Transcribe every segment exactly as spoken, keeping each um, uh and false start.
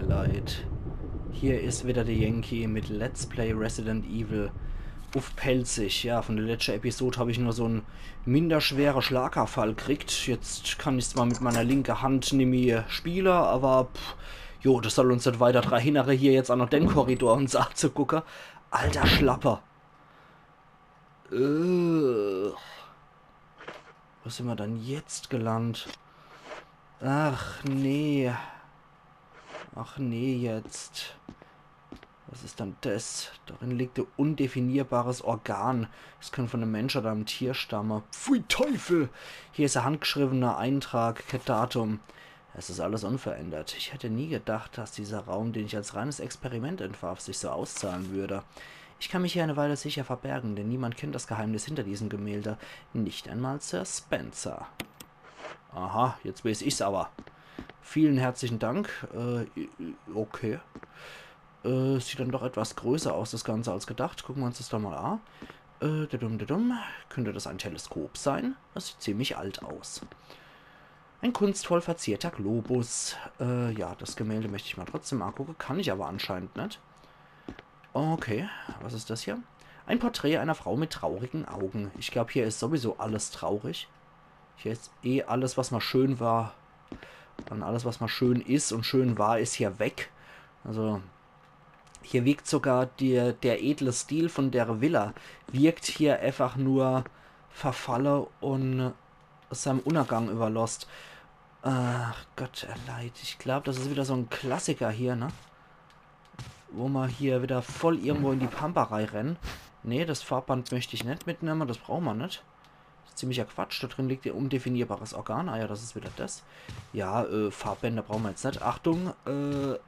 Leid. Hier is wieder de Yankee mit Let's Play Resident Evil uff Pälzisch. Ja, von de letschte Episod hab ich nur so'n minderschwere Schlaganfall kriegt. Jetzt kann ich's mal mit meiner linke Hand nimmi spiele, aber pff, jo, das soll uns net weiter dra hinnere, hier jetzt aa noch den Korridor uns azugucke. Alter Schlapper. Äh. Wo sin mer dann jetzt gelandt? Ach nee. Ach nee, jetzt. Was is dann das? Darin liegt e undefinierbares Organ. Es kann von em Mensch oder em Tier stamme. Pfui Teufel! Hier is e handgeschriebener Eintrag, kä Datum. Es ist alles unverändert. Ich hätte nie gedacht, dass dieser Raum, den ich als reines Experiment entwarf, sich so auszahlen würde. Ich kann mich hier eine Weile sicher verbergen, denn niemand kennt das Geheimnis hinter diesem Gemälde. Nicht einmal Sir Spencer. Aha, jetzt weeß ich's aber. Vielen herzlichen Dank. Äh, okay. Äh, sieht dann doch etwas größer aus, das Ganze, als gedacht. Gucken wir uns das doch mal an. Äh, dadum, dadum. Könnte das ein Teleskop sein? Das sieht ziemlich alt aus. Ein kunstvoll verzierter Globus. Äh, ja, das Gemälde möchte ich mal trotzdem angucken. Kann ich aber anscheinend nicht. Okay, was ist das hier? Ein Porträt einer Frau mit traurigen Augen. Ich glaub, hier ist sowieso alles traurig. Hier ist eh alles, was mal schön war. Und alles, was mal schön ist und schön war, ist hier weg. Also, hier wirkt sogar der, der edle Stil von der Villa, wirkt hier einfach nur verfalle und seinem Untergang überlost. Ach Gott, er leid. Ich glaub, das ist wieder so ein Klassiker hier, ne? Wo mer hier wieder voll irgendwo in die Pampa reinrennen. Nee, das Farbband möchte ich net mitnehmen, das brauchen mer net. Das ist ziemlicher Quatsch. Da drin liegt ihr undefinierbares Organ. Ah ja, das ist wieder das. Ja, äh, Farbbänder brauchen wir jetzt nicht. Achtung, äh,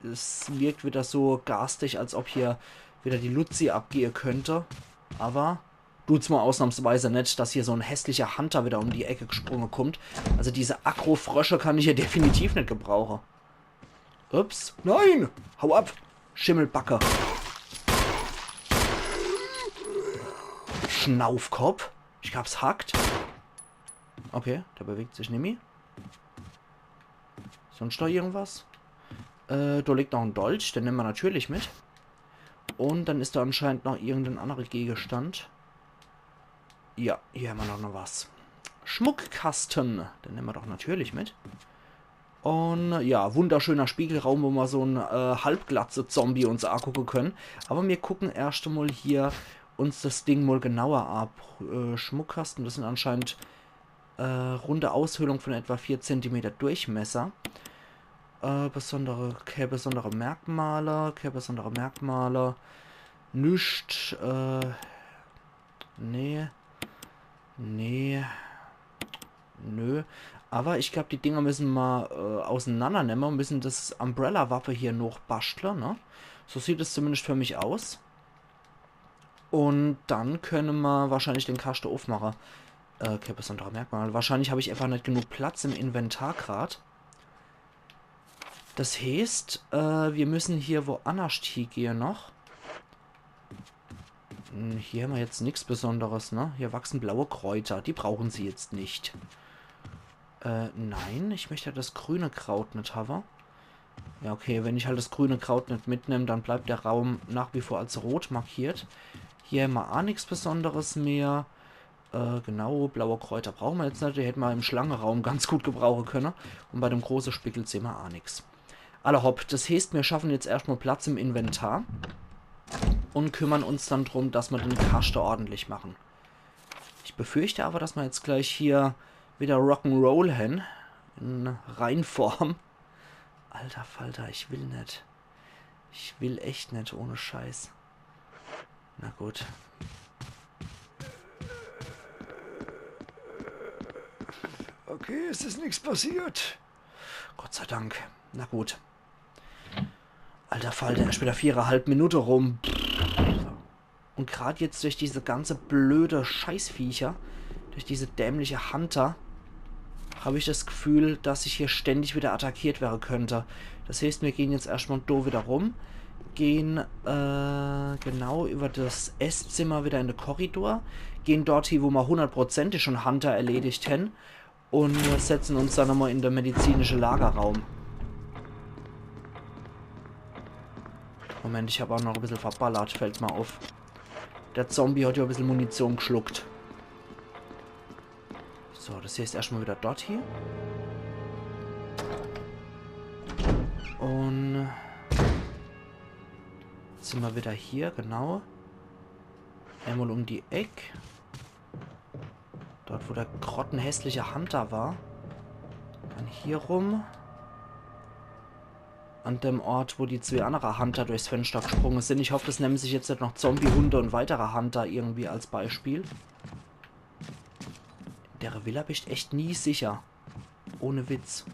es wirkt wieder so garstig, als ob hier wieder die Luzi abgehe könnte. Aber tut's mal ausnahmsweise net, dass hier so ein hässlicher Hunter wieder um die Ecke gesprungen kommt. Also diese Aggro-Frösche kann ich hier definitiv net gebrauchen. Ups. Nein! Hau ab! Schimmelbacke. Schnaufkopf. Ich hab's hackt. Okay, der bewegt sich nimmi. Sonst noch irgendwas? Äh, da liegt noch ein Dolch, den nehmen wir natürlich mit. Und dann ist da anscheinend noch irgendein anderer Gegenstand. Ja, hier haben wir noch, noch was. Schmuckkasten, den nehmen wir doch natürlich mit. Und ja, wunderschöner Spiegelraum, wo wir so ein äh, Halbglatze-Zombie uns angucken können. Aber wir gucken erst einmal hier uns das Ding mal genauer ab. Äh, Schmuckkasten, das sind anscheinend äh, runde Aushöhlung von etwa vier Zentimeter Durchmesser. Äh, besondere, keine besondere Merkmale, keine besondere Merkmale. Nüscht, äh, nee. Nee. Nö. Aber ich glaub, die Dinger müssen wir äh, auseinandernehme und müssen das Umbrella-Waffe hier noch bastle, ne? So sieht es zumindest für mich aus. Und dann können wir wahrscheinlich den Kasten aufmachen. Äh, keine besondere Merkmale. Wahrscheinlich habe ich einfach nicht genug Platz im Inventar grad. Das heißt, äh, wir müssen hier woanders hingehen noch. Hm, hier haben wir jetzt nichts Besonderes, ne? Hier wachsen blaue Kräuter. Die brauchen sie jetzt nicht. Äh, nein, ich möchte das grüne Kraut nicht haben. Ja, okay, wenn ich halt das grüne Kraut nicht mitnehme, dann bleibt der Raum nach wie vor als rot markiert. Hier haben wir auch nichts Besonderes mehr. Äh, genau, blaue Kräuter brauchen wir jetzt nicht. Die hätten wir im Schlangenraum ganz gut gebrauchen können. Und bei dem großen Spickel sehen wir auch nichts. Alla hopp, das heißt, wir schaffen jetzt erstmal Platz im Inventar und kümmern uns dann drum, dass wir den Kasten ordentlich machen. Ich befürchte aber, dass wir jetzt gleich hier wieder Rock'n'Roll hän. In Reinform. Alter Falter, ich will net. Ich will echt net, ohne Scheiß. Na gut. Okay, es ist nichts passiert. Gott sei Dank. Na gut. Alter Falter, erst wieder viereinhalb Minute rum. Und grad jetzt durch diese ganze blöde Scheißviecher, durch diese dämliche Hunter, habe ich das Gefühl, dass ich hier ständig wieder attackiert werden könnte. Das heißt, wir gehen jetzt erstmal do wieder rum, gehen äh, genau über das Esszimmer wieder in den Korridor, gehen dort hin, wo wir hundertprozentig schon Hunter erledigt haben und äh, setzen uns dann nochmal in den medizinischen Lagerraum. Moment, ich hab auch noch e bissel verballert, fällt mer uff. Der Zombie hat ja e bissel Munition geschluckt. So, das heißt erschmal wieder dort hie. Und jetzt sin mer wieder hier, genau. Einmal um die Eck. Dort, wo der grottenhässliche Hunter war. Dann hier rum. An dem Ort, wo die zwee andere Hunter durchs Fenster gesprungen sin. Ich hoff, das nehmen sich jetzt net noch Zombie-Hunde und weitere Hunter irgendwie als Beispiel. In dere Villa bin ich echt nie sicher. Ohne Witz.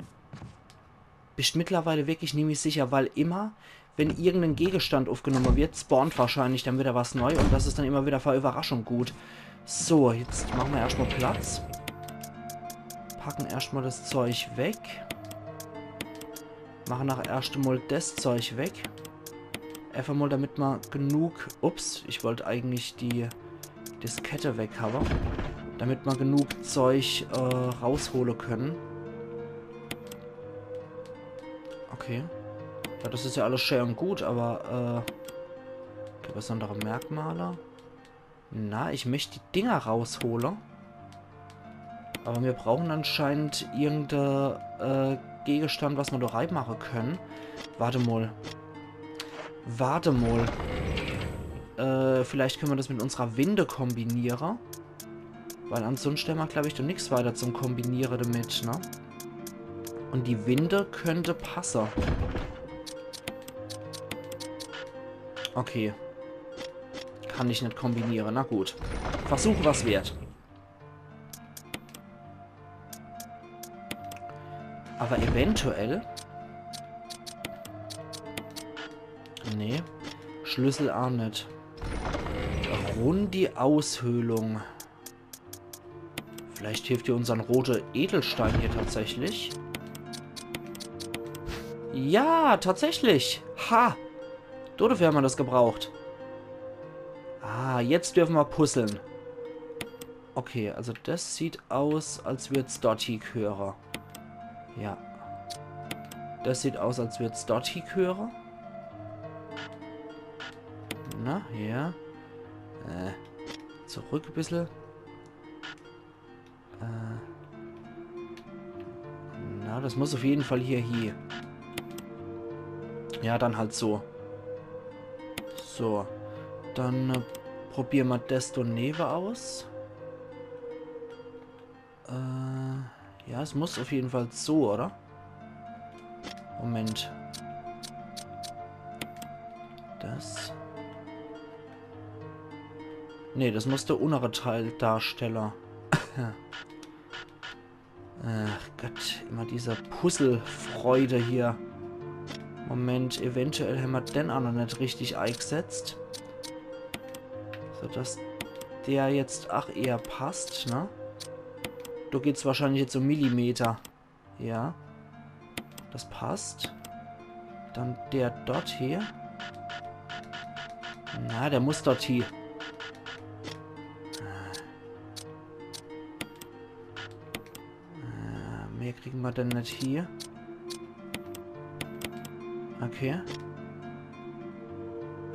Bin ich mittlerweile wirklich nie mehr sicher, weil immer, wenn irgendein Gegenstand aufgenommen wird, spawnt wahrscheinlich dann wieder was neu und das ist dann immer wieder für Überraschung gut. So, jetzt machen wir erstmal Platz. Packen erstmal das Zeug weg. Machen auch erst mal das Zeug weg. Einfach mal, damit mer genug... Ups, ich wollt eigentlich die Diskette weg habe. Damit mer genug Zeug äh, raushole können. Okay. Ja, das ist ja alles schön und gut, aber äh, okay, besondere Merkmale. Na, ich möcht die Dinger raushole. Aber mir brauchen anscheinend irgendein äh, Gegenstand, was mer da reimache können. Warte mal. Warte mal. Äh, vielleicht können mer das mit unserer Winde kombiniere. Weil ansonsten hämmer, glaub ich, doch nix weiter zum Kombiniere damit, ne? Und die Winde könnte passe. Okay. Kann ich net kombiniere. Na gut. Versuch war's wert. Aber eventuell... Nee. Schlüssel auch net. Rund die Aushöhlung. Vielleicht hilft dir unsern rote Edelstein hier tatsächlich. Ja, tatsächlich. Ha! Dodefür hämmer das gebraucht. Ah, jetzt dürfen mer puzzeln. Okay, also das sieht aus, als würd's dort hie gehöre. Ja. Das sieht aus, als würd's dort hie gehöre. Na, ja. Äh, zurück e bissel. Äh, na, das muss auf jeden Fall hier, hier. Ja, dann halt so. So. Dann äh, probiere mer das do newe aus. Äh, ja, es muss auf jeden Fall so, oder? Moment. Das. Nee, das muss der unnere Teil darstelle. Ach Gott, immer diese Puzzle-Freude hier. Moment, eventuell hämmer den auch noch net richtig eigesetzt. So dass der jetzt auch eher passt, ne? Do geht's wahrscheinlich jetzt um Millimeter. Ja. Das passt. Dann der dort hier. Na, der muss dort hier. Äh, mehr kriegen mer denn net hier. Okay.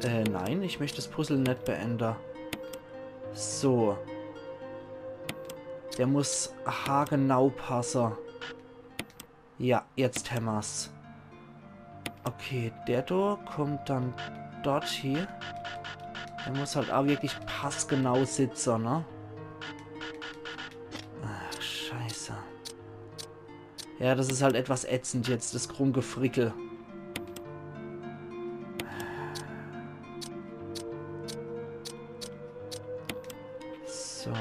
Äh, nein, ich möcht das Puzzle net beende. So. Der muss haargenau passe. Ja, jetzt hämmer's. Okay, der do kommt dann dort hier. Der muss halt auch wirklich passgenau sitze, ne? Ach, scheiße. Ja, das is halt etwas ätzend jetzt, das Rumgefrickel. So.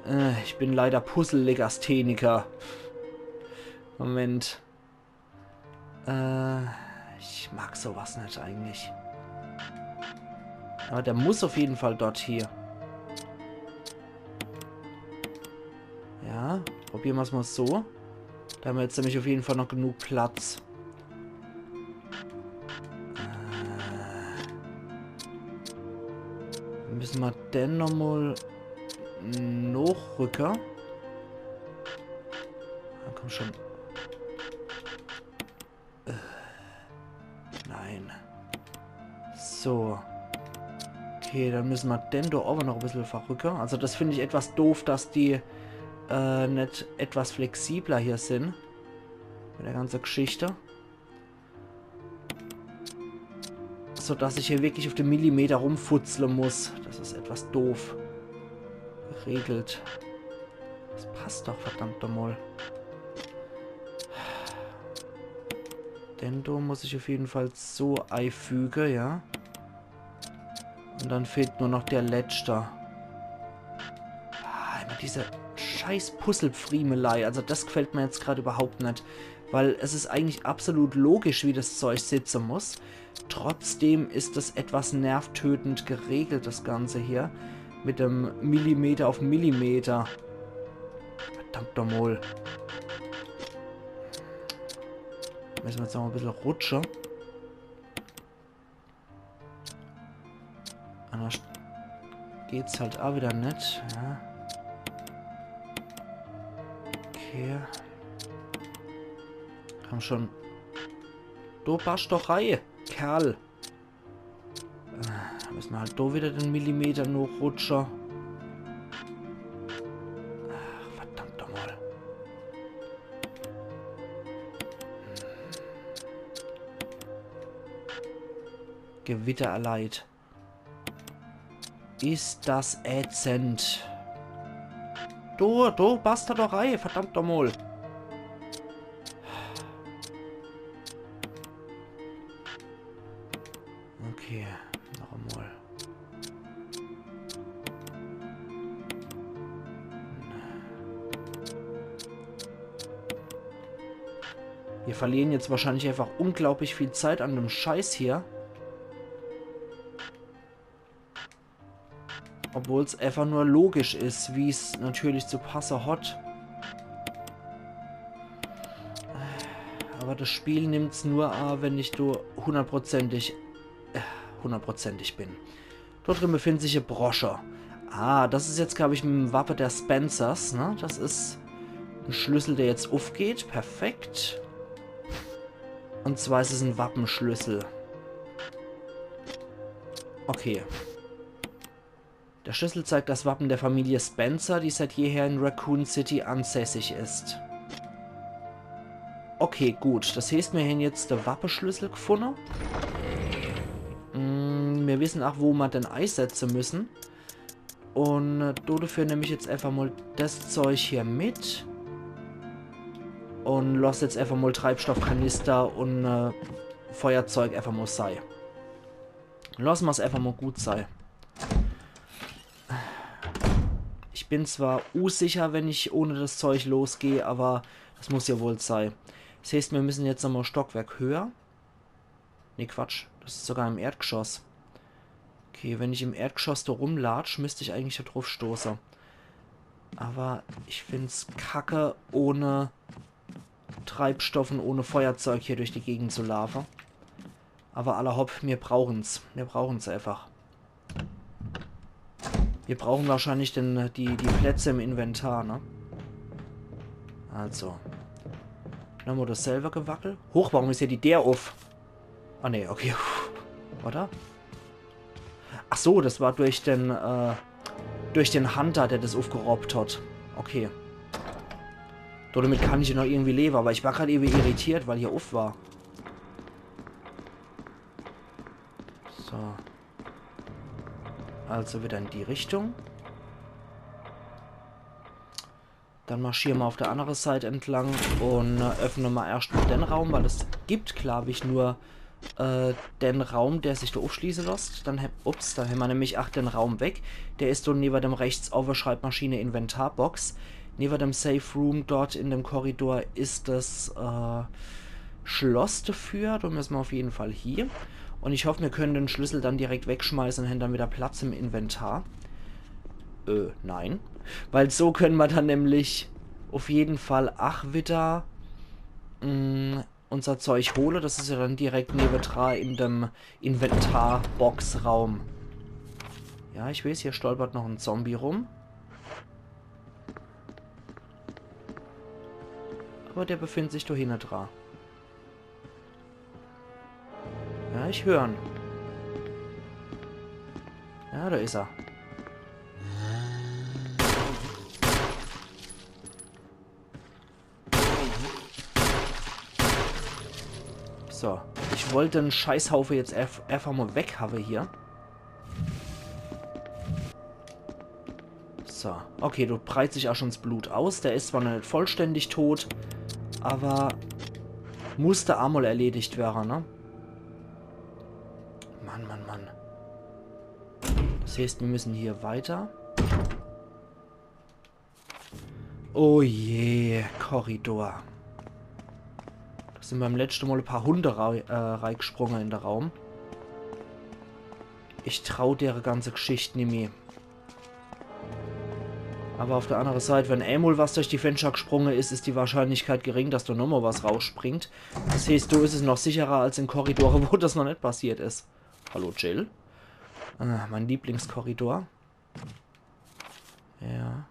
Äh, ich bin leider Puzzle-Legastheniker. Moment. Äh, ich mag sowas net eigentlich. Aber der muss auf jeden Fall dort hier. Ja, probiere mer's mal so. Da hämmer jetzt nämlich auf jeden Fall noch genug Platz. Äh, müsse mer den nochmal nochrücke? Na, komm schon. Äh, nein. So. Okay, dann müsse mer den do owwe noch e bissel verrücke. Also das find ich etwas doof, dass die äh, net etwas flexibler hier sin. Mit der ganze Geschichte. So dass ich hier wirklich uf de Millimeter rumfutzle muss. Das is etwas doof geregelt. Das passt doch, verdammt nochmal. Den do muss ich uf jeden Fall so eifüge, ja. Und dann fehlt nur noch der letzte. Ah, immer diese scheiß Puzzle-Pfriemelei. Also das gefällt mir jetzt grad überhaupt net. Weil es is eigentlich absolut logisch, wie das Zeug sitze muss. Trotzdem is das etwas nervtötend geregelt, das Ganze hier. Mit dem Millimeter auf Millimeter. Verdammt nochmal. Müsse mer jetzt noch e bissel rutsche. Anders geht's halt auch wieder net, ja. Okay. Komm schon. Du passt doch rein, Kerl. Äh, müsse mer halt do wieder den Millimeter noch rutsche. Ach, verdammt nochmal. Gewitter erleid. Is das ätzend. Du, du, passt doch rein, verdammt nochmal. Okay, noch einmal. Wir verlieren jetzt wahrscheinlich einfach unglaublich viel Zeit an dem Scheiß hier. Obwohl's einfach nur logisch is, wie's natürlich zu passe hat. Aber das Spiel nimmt's nur a, wenn ich do hundertprozentig, äh, hundertprozentig bin. Dort drin befindet sich e Brosche. Ah, das is jetzt, glaub ich, mit dem Wappe der Spencers, ne? Das is ein Schlüssel, der jetzt uffgeht. Perfekt. Und zwar is es ein Wappenschlüssel. Okay. Der Schlüssel zeigt das Wappen der Familie Spencer, die seit jeher in Raccoon City ansässig ist. Okay, gut. Das heeßt, mir hän jetzt de Wappeschlüssel gefunne. Mm, mir wissen ach, wo mer den eisetze müssen. Und, äh, dodefür nemm ich jetzt einfach mal das Zeug hier mit. Und lass jetzt einfach mal Treibstoffkanister und, äh, Feuerzeug einfach mal sei. Lass mer's einfach mal gut sei. Ich bin zwar unsicher, wenn ich ohne das Zeug losgeh, aber das muss ja wohl sei. Das heeßt, mir müssen jetzt nochmal e Stockwerk höher. Nee, Quatsch. Das is sogar im Erdgeschoss. Okay, wenn ich im Erdgeschoss do rumlatsch, müsst ich eigentlich do druff stoße. Aber ich find's kacke, ohne Treibstoff und ohne Feuerzeug hier durch die Gegend zu laufe. Aber alla hopp, mir brauchen's. Mir brauchen's einfach. Wir brauchen wahrscheinlich den, die, die Plätze im Inventar, ne? Also. Nochmal dasselbe Gewackel. Huch, warum is hier die Deer uff? Ah, nee, okay. Oder? Ach so, das war durch den, äh, durch den Hunter, der das uffgerobbt hat. Okay. Damit kann ich noch irgendwie leben, aber ich war grad eben irritiert, weil hier uff war. So. Also wieder in die Richtung. Dann marschiere mer auf der andere Seit entlang und, äh, öffne mer erscht mal den Raum, weil es gibt, glaub ich, nur, äh, den Raum, der sich do uffschließe lässt. Dann hä-, ups, dann hämmer nämlich ach den Raum weg. Der is do newe dem rechts owwe Schreibmaschine Inventarbox. Newe dem Safe Room dort in dem Korridor is das, äh, Schloss dafür. Do müssen mer auf jeden Fall hie. Und ich hoff, mir können den Schlüssel dann direkt wegschmeißen und hän dann wieder Platz im Inventar. Äh, nein. Weil so können mer dann nämlich auf jeden Fall ach wieder, mm, unser Zeug hole. Das is ja dann direkt nebedra in dem Inventarbox-Raum. Ja, ich weiß, hier stolpert noch en Zombie rum. Aber der befindet sich do hinne dra. Ja, ich hör'n. Ja, do is er. So, ich wollt den Scheißhaufe jetzt eif-, eifach mol weghawwe hier. So, okay, do breit sich aa schon's Blut aus. Der is zwar noch net vollständig tot, awwer musst aa mol erledigt werre, ne? Mann, Mann, Mann. Das heeßt, mir müssen hier weiter. Oh je, Korridor. Do sin beim letschte Mol e paar Hunde rei-, äh, reigsprunge in de Raum. Ich trau dere ganze Gschicht nimmi. Awwer uff de annere Seit, wenn emol was durch die Fenster gsprunge is, is die Wahrscheinlichkeit gering, dass do nochmol was rausspringt. Das heeßt, do is es noch sicherer als in Korridore, wo das noch net passiert is. Hallo, Jill. Ah, mein Lieblingskorridor. Ja.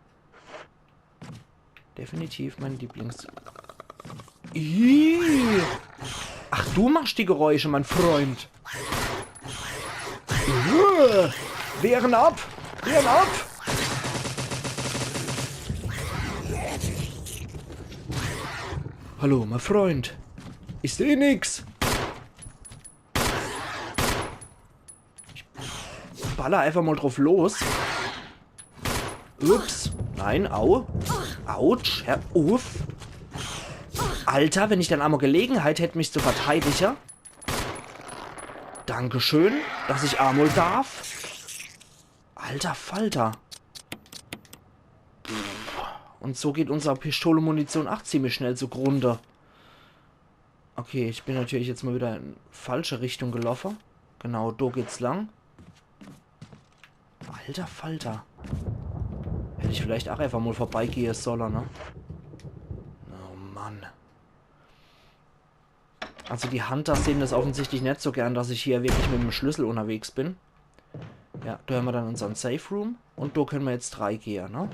Definitiv mein Lieblings-, Ih! Ach, du machst die Geräusche, mein Freund. Uah! Wehren ab! Wehren ab! Hallo, mein Freund. Ich seh nix. Baller eifach mol druff los. Ups. Nein, au. Autsch. Hör uff. Alter, wenn ich dann emol Gelegenheit hätt, mich zu verteidige. Dankeschön, dass ich emol darf. Alter Falter. Und so geht unser Pistolemunition ach ziemlich schnell zugrunde. Okay, ich bin natürlich jetzt mol wieder in falsche Richtung geloffe. Genau, do geht's lang. Alter Falter. Hätt ich vielleicht ach eifach mol vorbeigehe solle, ne? Oh Mann. Also die Hunter sehen das offensichtlich net so gern, dass ich hier wirklich mit dem Schlüssel unterwegs bin. Ja, do hämmer dann unsern Safe Room und do könne mer jetzt reigehe, ne?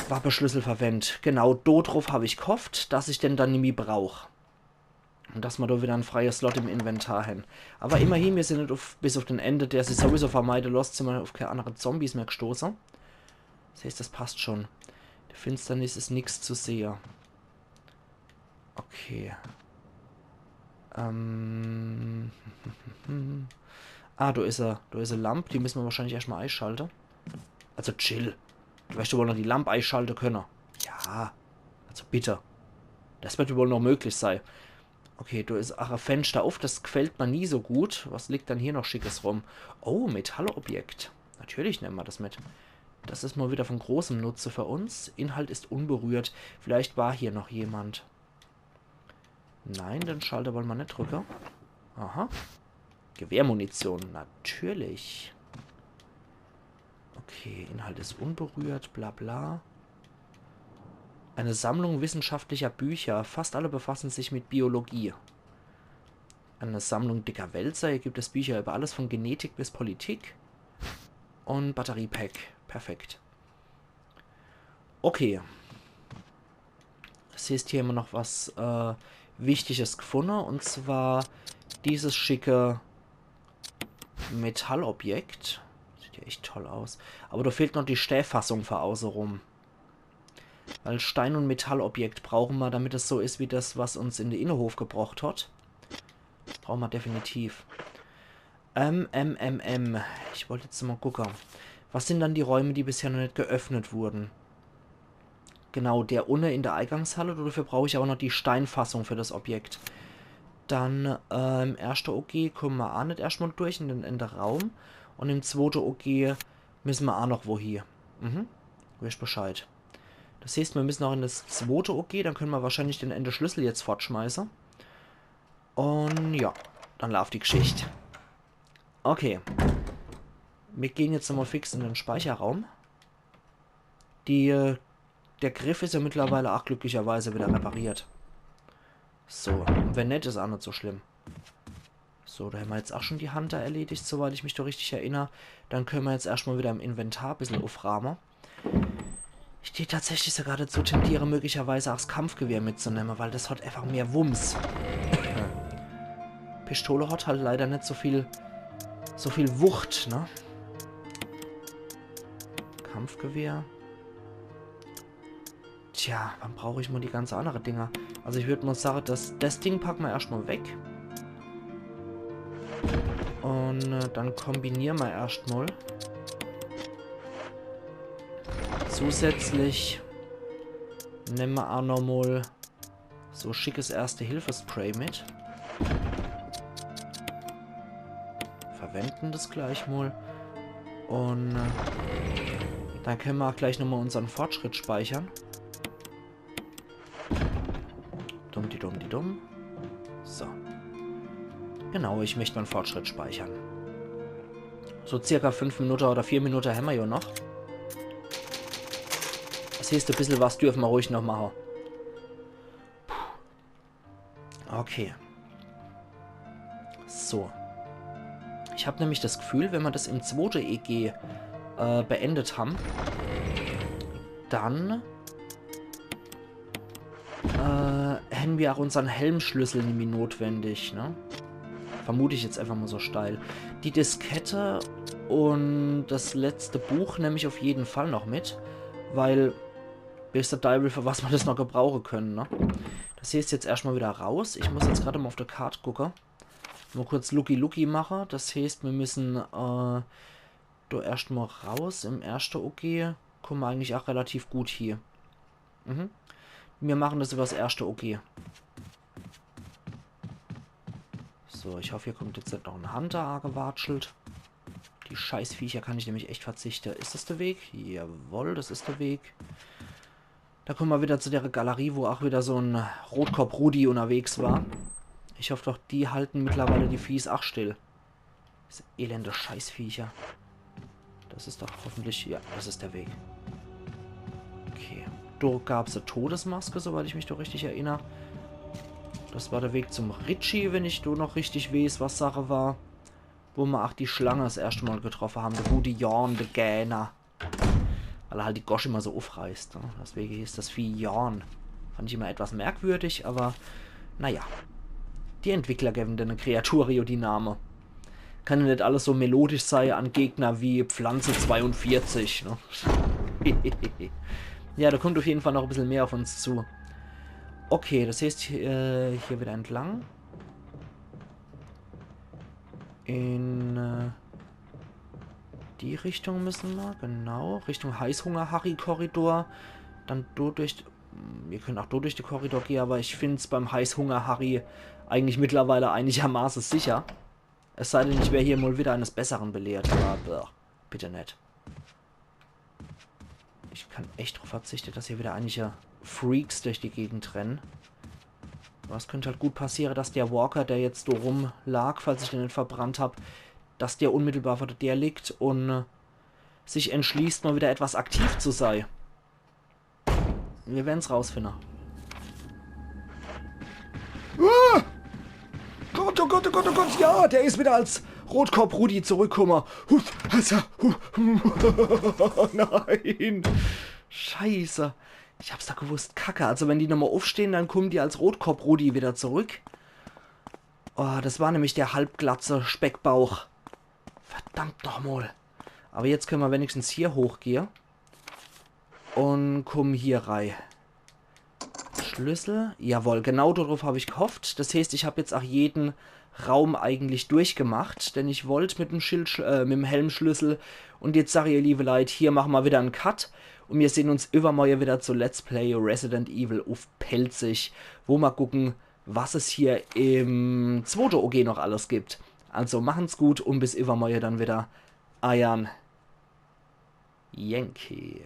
Wappeschlüssel verwendt. Genau do druff hab ich ghofft, dass ich den dann nimmi brauch. Und dass mer do wieder en freie Slot im Inventar hän. Aber immerhin, mir sin net uff, bis uff den Ende, der sich sowieso vermeide losst, sin mer uff kee annere Zombies mehr gstoße. Das heeßt, das passt schon. In de Finsternis is nix zu sehe. Okay. Ähm. Ah, do is er. Do is e Lamp. Die müsse mer wahrscheinlich erscht mol eischalte. Also Jill. Du werscht wohl noch die Lamp eischalte könne. Ja. Also bitte. Das werd wohl noch möglich sei. Okay, do is ach e Fenschter uff. Das gfällt mer nie so gut. Was liegt dann hier noch Schickes rum? Oh, Metallobjekt. Natürlich nemme mer das mit. Das is mol wieder von großem Nutze für uns. Inhalt ist unberührt. Vielleicht war hier noch jemand. Nein, den Schalter wolle mer net drücke. Aha. Gewehrmunition, natürlich. Okay, Inhalt ist unberührt, bla bla. Eine Sammlung wissenschaftlicher Bücher. Fast alle befassen sich mit Biologie. Eine Sammlung dicker Wälzer. Hier gibt es Bücher über alles von Genetik bis Politik. Und Batteriepack. Perfekt. Okay. Das heeßt, hier hämmer noch was, äh, Wichtiges gfunne. Und zwar dieses schicke Metallobjekt. Sieht ja echt toll aus. Aber do fehlt noch die Stääfassung für außerum. Weil Stein- und Metallobjekt brauche mer, damit es so is wie das, was uns in de Innehof gebrocht hat. Das brauche mer definitiv. Ähm, ähm, ähm, ähm. Ich wollt jetzt mol gucke. Was sin dann die Räume, die bisher noch net geöffnet wurden? Genau, der unne in de Eigangshalle. Dafür brauch ich aber noch die Steinfassung für das Objekt. Dann, ähm, erschte O G kumme mer ach net erscht mol durch in den, in de Raum. Und im zwote O G müsse mer ach noch wohie. Mhm. Weescht Bescheid. Das heeßt, mir müsse noch in das zwote O G, dann könne mer wahrscheinlich den ääne Schlüssel jetzt fortschmeiße. Und ja, dann laaft die Gschicht. Okay. Mir gehn jetzt nochmol fix in den Speicherraum. Die, äh, der Griff is ja mittlerweile ach glücklicherweise wieder repariert. So, und wenn net, is ach net so schlimm. So, do hämmer jetzt ach schon die Hunter erledigt, soweit ich mich do richtig erinner. Dann könne mer jetzt erscht mol wieder im Inventar e bissel uffraame. Ich dät tatsächlich sogar dazu tendiere, möglicherweise ach s Kampfgewehr mitzunemme, weil das hat einfach mehr Wumms. Pistole hat halt leider net so viel, So viel Wucht, ne? Kampfgewehr. Tja, dann brauch ich mol die ganze annere Dinger. Also ich würd mol sage, das, das Ding packe mer erscht mol weg. Un äh, dann kombiniere mer erscht mol. Zusätzlich nemme mer ach noch mol so schickes Erste-Hilfe-Spray mit. Verwende das gleich mol. Un äh, dann kenne mer ach gleich nochmol unsern Fortschritt speichere. Dumm di dumm di dumm. So. Genau, ich möcht mein Fortschritt speichere. So circa fünf Minute oder vier Minute hämmer jo noch. Das heeßt, e bissel was dürfe mer ruhig noch mache. Puh. Okay. So. Ich hab nämlich das Gefühl, wenn mer das im zwote E G äh, beendet hän, dann äh, hän mer ach unsern Helmschlüssel nimmi notwendig, ne? Vermut ich jetzt einfach mol so steil. Die Diskette un das letzte Buch nemm ich auf jeden Fall noch mit, weil weeß de Deiwel, für was mer das noch gebrauche kenne, ne? Das heeßt jetzt erscht mol wieder raus. Ich muss jetzt grad mol auf de Kart gucke. Mol kurz Lucky Lucky mache. Das heeßt, mir müssen äh, do erscht mol raus. Im erschte O G kumme mer eigentlich ach relativ gut hie. Mhm. Mir machen das übers erschte O G. So, ich hoff, hier kommt jetzt net noch en Hunter agewatschelt. Die Scheißviecher kann ich nämlich echt verzichte. Is das de Weg? Jawoll, das is de Weg. Do kumme mer wieder zu der Galerie, wo ach wieder so en Rotkopp-Rudi unterwegs war. Ich hoff doch, die halten mittlerweile die Fies ach still. Diese elende Scheißviecher. Das is doch hoffentlich... Ja, das is de Weg. Okay. Do gab's e Todesmaske, soweit ich mich do richtig erinner. Das war de Weg zum Richie, wenn ich do noch richtig weeß, was Sache war. Wo mer ach die Schlange das erschte Mol getroffe hän. De gute Jan, de Gähner. Weil er halt die Gosch immer so ufreißt, ne? Deswege heeßt das Vieh Jan. Fand ich immer etwas merkwürdig, aber naja. Die Entwickler gewwe denne Kreatur jo die Name. Kann jo net alles so melodisch sei an Gegner wie Pflanze zweiundvierzig, ne? Ja, do kommt auf jeden Fall noch e bissel mehr auf uns zu. Okay, das heeßt, äh, hier wieder entlang. In äh, die Richtung müsse mer, genau. Richtung Heißhunger-Harry-Korridor. Dann do durch... Mir könne ach do durch de Korridor gehe, aber ich find's beim Heißhunger-Harry eigentlich mittlerweile einigermaße sicher. Es sei denn, ich wer hier mol wieder eines Besseren belehrt. Aber bitte net. Ich kann echt drauf verzichte, dass hier wieder einige Freaks durch die Gegend renne. Aber es könnt halt gut passiere, dass der Walker, der jetzt so rumlag, falls ich den net verbrannt hab, dass der unmittelbar vor der Tür liegt un äh, sich entschließt, mol wieder etwas aktiv zu sei. Mir werden's rausfinne. Ah! Gott, oh Gott, oh Gott, oh Gott, ja, der is wieder als Rotkopp-Rudi zurückkumme. Huff, Alter, huff, nein. Scheiße. Ich hab's doch gewusst, Kacke. Also wenn die nochmol ufstehn, dann kummen die als Rotkopp-Rudi wieder zurück. Oh, das war nämlich der halbglatze Speckbauch. Verdammt nochmol. Aber jetzt könne mer wenigstens hier hochgehe. Un kumme hier rei. Schlüssel. Jawohl, genau darauf hab ich gehofft. Das heeßt, ich hab jetzt ach jeden Raum eigentlich durchgemacht, denn ich wollt mit dem Schild, äh, mit dem Helmschlüssel. Un jetzt sag ich, ihr liebe Leit, hier mache mer wieder en Cut. Un mir sehn uns iwwermorje wieder zu Let's Play Resident Evil uff Pälzisch, wo mer gucke, was es hier im zwote O G noch alles gibt. Also machen's gut un bis iwwermorje dann wieder. Eiern Yankee.